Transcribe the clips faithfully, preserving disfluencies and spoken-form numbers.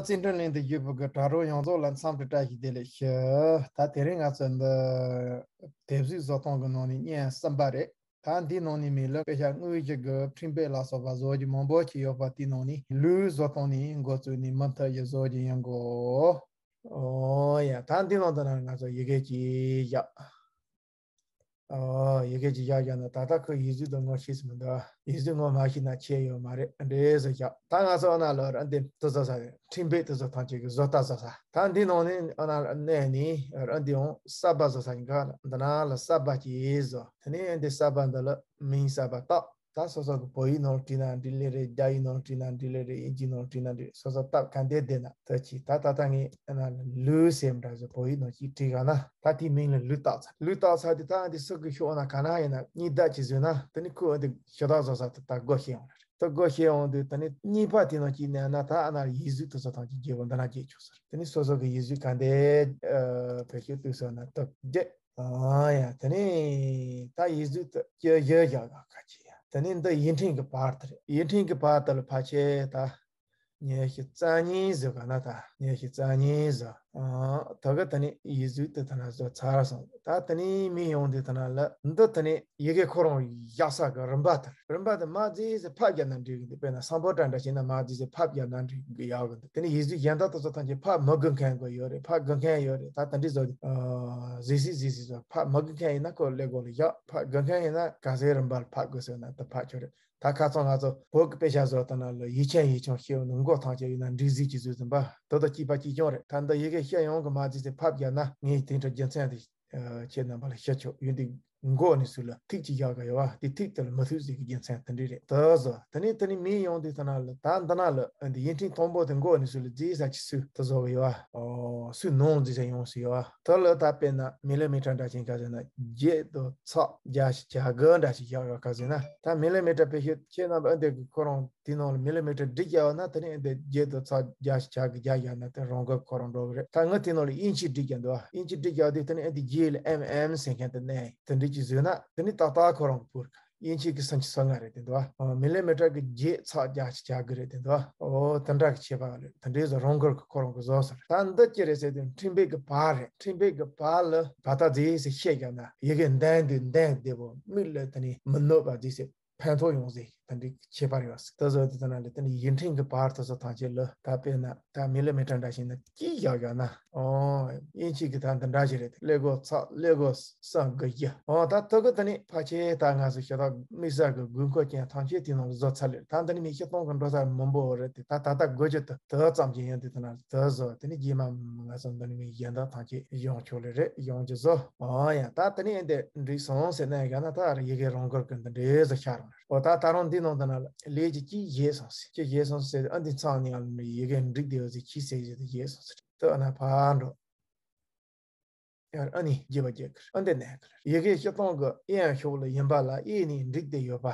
བརྩེ་འཕྲིན་གླིང་དུ་བཞུགས་པའི་གྲྭ་རོགས་ཡོངས་རྫོགས་ལ་འཚམས་འདྲི་བཀྲ་ཤིས་བདེ་ལེགས་ཞུ། ད་དེ་རིང་ང་ཚོ་འདི་དེབ་གཟིགས་བཟོ་སྟངས་ཀྱི་ནང་ནས་བརྙན་གསུམ་པ་རེད། ད་འདིའི་ནང་ནས་མི་ལ་དཔེ་ཆ་དངོས་གཞི་གི་འཕྲིན་སྤེལ་ལ་སོགས་པ་བཟོ་རྒྱུ་མང་པོ་ཞིག་ཡོད་པ། དེའི་ནང་ནས་ལུས་བཟོ་སྟངས་ནས་འགོ་བཙུགས་ནས་མུ་མཐུད་ཀྱི་བཟོ་རྒྱུ་ཡིན་གོ། ཨོ་ཡ། ད་འདི་ནང་དུ་ན་ང་ཚོ་ཡི་གེ་གཅིག་བཞག་ཨོ། ཡི་གེ་གཅིག་བཞག་བཞག་ན་ད་ལྟ་ཁོས་ཡིག་གཟུགས་དང་ངོ་ཤེས་སུ་མི་འདུག་ཡིག་གཟུགས་ངོ་མ་ཤེས་ན་ཆད་ཡོད་མ་རེད། འདྲེས་སུ་བཞག་ད་ང་ཚོ་ཨ་ན་ལ་ར་འདི་དུ་བཟོ་ས་རེད། འཕྲིན་སྤེལ་དུ་བཟོ་ཐང་ཆེད་ཀྱི་བཟོ་ལྟ་བཟོ་ས། ད་འདི་ནང་ནས་ཨ་ན་གནས་ནས་ར་འདི་འོང་གསར་པ་བཟོ་ས་ཡིན་ག་འདི་ན་ལ་གསར་པ་གཅིག་བཟོ། དེ་ནས་འདི་གསར་པ་འདི་ལ་མིང་གསར་པ་བཏགས། ད་སོ་སོ་གི་བོད་ཡིག་ནང་བྲིས་ན་འགྲིག་ལེ་རེད། རྒྱ་ཡིག་ནང་བྲིས་ན་འགྲིག་ལེ་རེད། དབྱིན་ཇིའི་ནང་བྲིས་ན་འགྲིག་སོ་སོ་སྟབས་ག་འདྲ་བདེ་ན་ད་ཅི། ད་ད་ལྟ་ངས་ཨ་ན་ལུས་སེམས་འདྲ་བཟོ་བོད་ཡིག་ནང་ཅིག་བྲིས་ག་ན་ད་དེའི་མིང་ལ་ལུས་བཏགས་ཚར། ལུས་བཏགས་ཚར་དུས་ད་འདི་སུ་གི་ཤོག་ན་ག་ན་ཡིན་ན་གཉིས་ལྡབ་ཅིག་བཟོས་ན་དེ་ནི་ཁོ་འདི་ཞུ་དག་བཟོ་ས་དེ་ད་སྒོ་ཕྱེ་ཡོང་ལེ་རེད། ད་སྒོ་ཕྱེ་ཡོང་དུས་ད་ནི་གཉིས་པ་དེ་ནང་ཅིག་ནས་ན་ད་ཨ་ན་ཡིག་གཟུགས་དེ་ཚོ་ཐམས་ཅད་བརྗེ་བོ་འདི་ན་བརྗེ་ཆོག་ཟེར། དེ་ནི་སོ་སོ་གི་ཡིག་གཟུགས་ག་འདྲ་བེད་སྤྱོད་བཏུས་སོང་ན་སྟབས་བདེ། ཨ་ཡ། དེ་ནས་ད་ཡིག་གཟུགས་དེ་སྐྱོ་ཡོད་ཡག་ག་ཁ་ཅིག་ཡ། དེ་ནས་འདི་ཡིག་ཕྲེང་གི་བར་དེ་རེད། ཡིག་ཕྲེང་གི་བར་དེ་ལ་ཕལ་ཆེར་ད་ཉི་ཤུ་རྩ་གཉིས་བཟོ་ག་ན་ད་ཉི་ཤུ་རྩ་གཉིས་བཟོ། ཨ་ད་ག་དེ་ནས་ཡིག་གཟུགས་དེ་ད་ན་བཟོ་ཚར་སོང་། ད་དེ་ནས་མི་ཡོང་དུས་ད་ན་ལ་འདི་དེ་ནས་ཡི་གེ་ཁོ་རང་བཞག་ས་གི་རིམ་པ་དེ་རེད། རིམ་པ་དེ་མ་བརྩིས་ཟེར་ཕབ་རྒྱག་ན་འགྲིག་གི་འདུག་དཔེར་ན་སམ་བྷོ་ཊ་འདྲ་བྱས་ན་མ་བརྩིས་ཟེར་ཕབ་རྒྱག་ན་འགྲིག་གི་ཡག་གི་འདུག་དེ་ནས་ཡིག་གཟུགས་གཞན་དག་དེ་ཚོ་ཐམས་ཅད་ཕབ་མི་དགོས་མཁན་དགོས་ཡོད་རེད། ཕབ་དགོས་མཁན་ཡོད་རེད། ད་དེ་འདྲའི་བཟོ་གཟིགས་གཟིགས་གཟིགས་གཟིགས་བཟོ་ཕབ་མི་དགོས་མཁན་ཡིན་ན་ཁོ་ཀླད་ཀོར་ལ་བཞག་ཕབ་དགོས་མཁན་ཡིན་ན་ག་ཚོད་རིམ་པར་ཕབ་དགོས་ཟེར་ན་དེ་ཕབ་ཆོག་རེད། ད་ཁ་སང་ང་ཚོ་བོད་ཀྱི་དཔེ་ཆ་བཟོ་སྟངས་ནང་ལ་ཡིག་ཆེན་ཡིག་ཆུང་ཤེས་ཡོན་མགོ་ཐང་ཆད་ཡིན་ན་འགྲིག་གཟིགས་ཀྱི་བཟོས་ཟིན་པ་དེ་དང་གཅིག་པ་གཅིག་རྐྱང་རེད། ད་འདི་ཡི་གེ་ཤེས་ཡོང་གི་མ་བརྩིས་ཚེ་ཕབ་རྒྱག་ན་ངས་དེ་འདྲ་རྒྱུ་མཚན་དེ་ཁྱེད་རྣམ་པ་ལ་ཞུ་ཆོག་ཡོད་འདུག་མགོ་ནས་ཚུར་ལ་ཐིག་ཅིག་བཞག་ག་ཡོད་བ། དེ་ཐིག་དེ་ལ་མི་ཐུག་ཟེར་གི་རྒྱུ་མཚན་དེ་འདྲ་རེད། དེ་བཟོ་དེ་ནས་དེ་ནས་མི་ཡོང་དུས་ད་ན་ལ་ད་འདི་ན་ལ་འདི་ཡིག་ཕྲེང་དང་པོ་དེ་མགོ་ནས་ཚུར་ལ་བརྩིས་ས་ཅིག་སུ་དེ་བཟོ་གི་ཡོད་བ། ཨོ་སུ་ནང་བརྩིས་ས་ཡོང་སུ་ཡོད་བ། དེ་ལ་ད་དཔེར་ན་མི་ལི་མི་ཊར་འདྲ་ཞིག་ག་ཟེར་ན་བརྒྱད་དང་ཚེག་བརྒྱད་ཅུ་གྱ་དགུ་འདྲ་ཞིག་བཞག་ཡོད་ག་ཟེར་ན་ད་མི་ལི་མི་ཊར་དཔེ་ཤོད་ཁྱེད་རྣམ་པ་ཨ་འདི་གི་ཁོ་རང་དེ་ནང་ལ་མི་ལི་མི་ཊར་སྒྲིག་རྒྱག་ཡོད་ན་དེ་ནས་ཨ་འདི་བརྒྱད་དང་ཚེག་བརྒྱད་ཅུ་གྱ་དགུ་རྒྱག་ཡོད་ན་དེ་རང་འགུལ་ཁོ་རང་འགྲོ་གི་རེད། ད་ངས་དེ་ནང་ལ་དབྱིན་ཇི་སྒྲིག་རྒྱག་འདུག་བ། དབྱིན་ཇི་སྒྲིག་རྒྱག་དུས་དེ་ནས་ཨ་འདི་རྗེས་ལ་ཨེམ་ཨེམ་ཟེར་མཁན་དེ་ནས་དེ་འདྲ་ཅིག་བཟོས་ན་དེ་ནས་ཏག་ཏག་ཁོ་རང་གི་བོར་གི་དབྱིན་ཇི་གི་སུམ་ཅུ་སོ་ལྔ་རེད་དེ་འདུག་བ། མི་ལི་མི་ཊར་གི་བརྒྱད་ཚེག་བརྒྱད་ཅུ་གྱ་དགུ་རེད་དེ་འདུག་བ། ཨོ་དེ་འདྲ་གི་ཁྱད་པར་རེད། དེ་འདྲའི་བཟོ་རང་འགུལ་གི་ཁོ་རང་གི་བཟོ་ཟེར། ད་འདི་ཅི་རེད་ཟེར་དུས་འཕྲིན་སྤེལ་གི་བར་རེད། འཕྲིན་སྤེལ་གི་བར་ལ་བར་ཐག་རྫིག་ཟེར་བཤད་རྒྱག་ན་ཡི་གེ་འདན་དུས་འདན་བདེ་བོ་མིག་ལ་དེ་ནས་མི་གནོད་པ་རྫིག་ཟེར། ཕན་ཐོགས་ཡོང་ཟེར་ད་འདི་ཁྱད་པར་ཡོད་ཟེར། ད་བཟོ་དེ་ད་ན་ལས་དེ་ནི་ཡིག་ཕྲེང་གི་བར་དུ་བཟོ་ཐང་ཆེད་ལ་ད་དཔེར་ན་ད་མི་ལི་མི་ཊར་འདྲ་ཞིག་ན་གཅིག་བཞག་བཞག་ན་ཨོ་དབྱིན་ཇི་གི་ད་འདི་འདྲ་ཞིག་རེད། ཀླད་ཀོར་ཚེག་ཀླད་ཀོར་གསུམ་དགུ་བཞི་ཨོ་ད་ཐུག་གི་ད་ནི་ཕལ་ཆེར་ད་ང་ཚོ་ཤ་སྟག་དམིགས་བསལ་གི་དགོས་མཁོ་ཅན་ཐམས་ཅད་དེ་ནང་ལ་བཟོ་ཚར་ལེ་ད་འདི་ནི་མི་ཤི་སྟོང་གི་འགྲོ་ས་མང་པོ་རེད་དེ་ད་ད་ལྟ་དགོས་རྒྱུ་དེ་དེ་ཙམ་ཅིག་ཡིན་དེ་ད་ན་ལ་དེ་བཟོ་དེ་ནི་རྗེས་མ་ང་ཚོ་འདི་ནི་མི་གཞན་དག་ཐམས་ཅད་ཡོང་ཆོག་ལེ་རེད། ཡོང་རྒྱུ་བཟོ་ཨོ་ཡ་ད་དེ་ནི་འདི་འགྲིག་སོང་ཟེར་ན་ཡ་ན་ད་ཡི་གེ་རང་འགུལ་གི་འདི་འདྲའི་བཟོ་ཤར་རང་རེད། འོ་ད་ད་རུང་འདི་ནང་དུ་ན་ལ་ལས་ཀྱི་ཅི་བཞེས་སོང་ཟེར། ཅི་བཞེས་སོང་ཟེར་ཨ་འདི་ཚང་ནི་ཨ་ནི་ཡི་གེ་འགྲིག་བསྡད་ཡོད་ཟེར་ཁྱི་ཟེར་ཟེར་དུ་བཞེས་སོང་ཟེར། ད་ཨ་ན་ཕར་འགྲོ། ཡར་ཨ་ནི་རྒྱས་པ་རྒྱས་ཁར་ཨ་འདི་ནས་ཁར་ཡི་གེ་སྤྱིར་བཏང་གི་དབྱངས་ཤོག་ལ་ཡིན་པ་ལ་དབྱེ་ནི་འགྲིག་བསྡད་ཡོད་པ།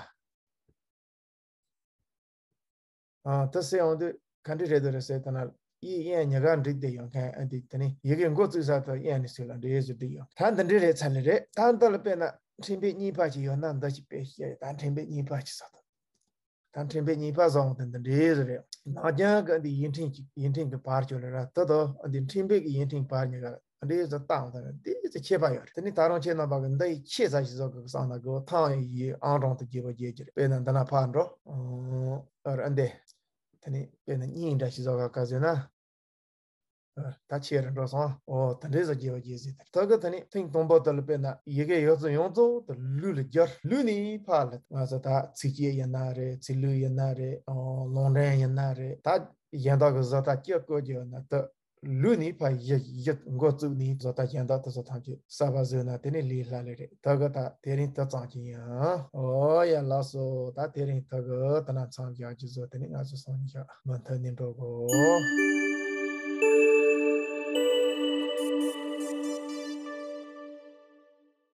ཨ་ད་ཟེར་ཡོང་དུས་ག་འདྲི་རེད་འདུག་རེད་ཟེར་ད་ན་ཡི་དབྱངས་ཉི་ག་འགྲིག་བསྡད་ཡོད་མཁན་ཨ་འདི་དེ་ནི་ཡི་གེ་འགོ་བཙུགས་ས་དང་དབྱངས་ནི་ཟེར་ལ་འདྲེས་སུ་འགྲིག་ཡོད། ད་འདི་འདྲི་རེད་ཚར་ལེ་རེད། ད་འདི་ལ་དཔེར་ན་འཕྲིན་སྤེལ་གཉིས་པ་ཅིག་ཡོད་ན་འདི་ཅིག་དཔེ་བཤད་ད་འཕྲིན་སྤེལ་གཉིས་པ་ཅིག་ཟེར་ད། ད་འཕྲིན་སྤེལ་གཉིས་པ་བཟོ་འོང་དེ་འདི་འདྲའི་རེད། ནང་རྐྱང་གི་འདི་ཡིག་ཕྲེང་གཅིག་ཡིག་ཕྲེང་གི་བར་གཅོད་ལ་ར་ད་དོ་འདི་འཕྲིན་སྤེལ་གྱི་ཡིག་ཕྲེང་བར་གཉིས་ཀ་འདི་ཚོ་བཏང་ད་འདི་ཚོ་ཁྱད་པར་ཡོད་རེད། དེ་ནི་ད་རུང་ཁྱེད་རྣམ་པ་གི་འདི་ཡི་ཆེ་ས་ཞིག་བཟོ་དགོས་བསམ་ན་དགོས་ཐང་ཡི་ཨང་གྲངས་དུ་རྒྱས་པ་རྒྱས་ཀྱི་རེད། དཔེར་ན་འདི་ན་ཕར་འགྲོ་ཨ་ར་འདི་དེ་ནི་དཔེར་ན་གཉིས་འདྲ་ཞིག་བཟོ་ག་ག་ཟེར་ན། ད་ཆེ་རུ་འགྲོ་སོང་། ཨོ་དེ་འདྲའི་བཟོ་རྒྱས་པ་རྒྱས་ཟིན་ཏེ་ད་གི་ད་ནི་ཐེངས་དང་པོ་དེ་ལ་དཔེར་ན་ཡི་གེ་ཡོད་ཚད་ཡོངས་རྫོགས་དེ་ལུས་ལ་སྦྱར། ལུས་ནས་ཕར་ལ་ང་ཚོ་ད་ཚིགས་བཅད་ཡིན་ན་རེད། ཚིག་ལྷུག་ཡིན་ན་རེད། ཨོ་ལུང་འདྲེན་ཡིན་ན་རེད། ད་གཞན་དག་གི་བཟོ་ལྟ་སྐྱོ་བཀོད་རྒྱུ་ཡོད་ན་ད་ལུས་ནས་ཕར་གཞི་གཞི་འགོ་བཙུགས་ནས་བཟོ་ལྟ་གཞན་དག་དེ་ཚོ་ཐམས་ཅད་གསར་པ་བཟོས་ན་དེ་ནི་ལས་སླ་ལེ་རེད། ད་གི་ད་དེ་རིང་དེ་ཙམ་གྱི་ཡིན། ཨོ་ཡ་ལགས་སོ། ད་དེ་རིང་ད་གི་ད་ན་མཚམས་བཞག་རྒྱུ་བཟོ་དེ་ནི་ང་ཚོ་སང་ཉིན་ཞག་མུ་མཐུད་ནས་འགྲོ་གོ།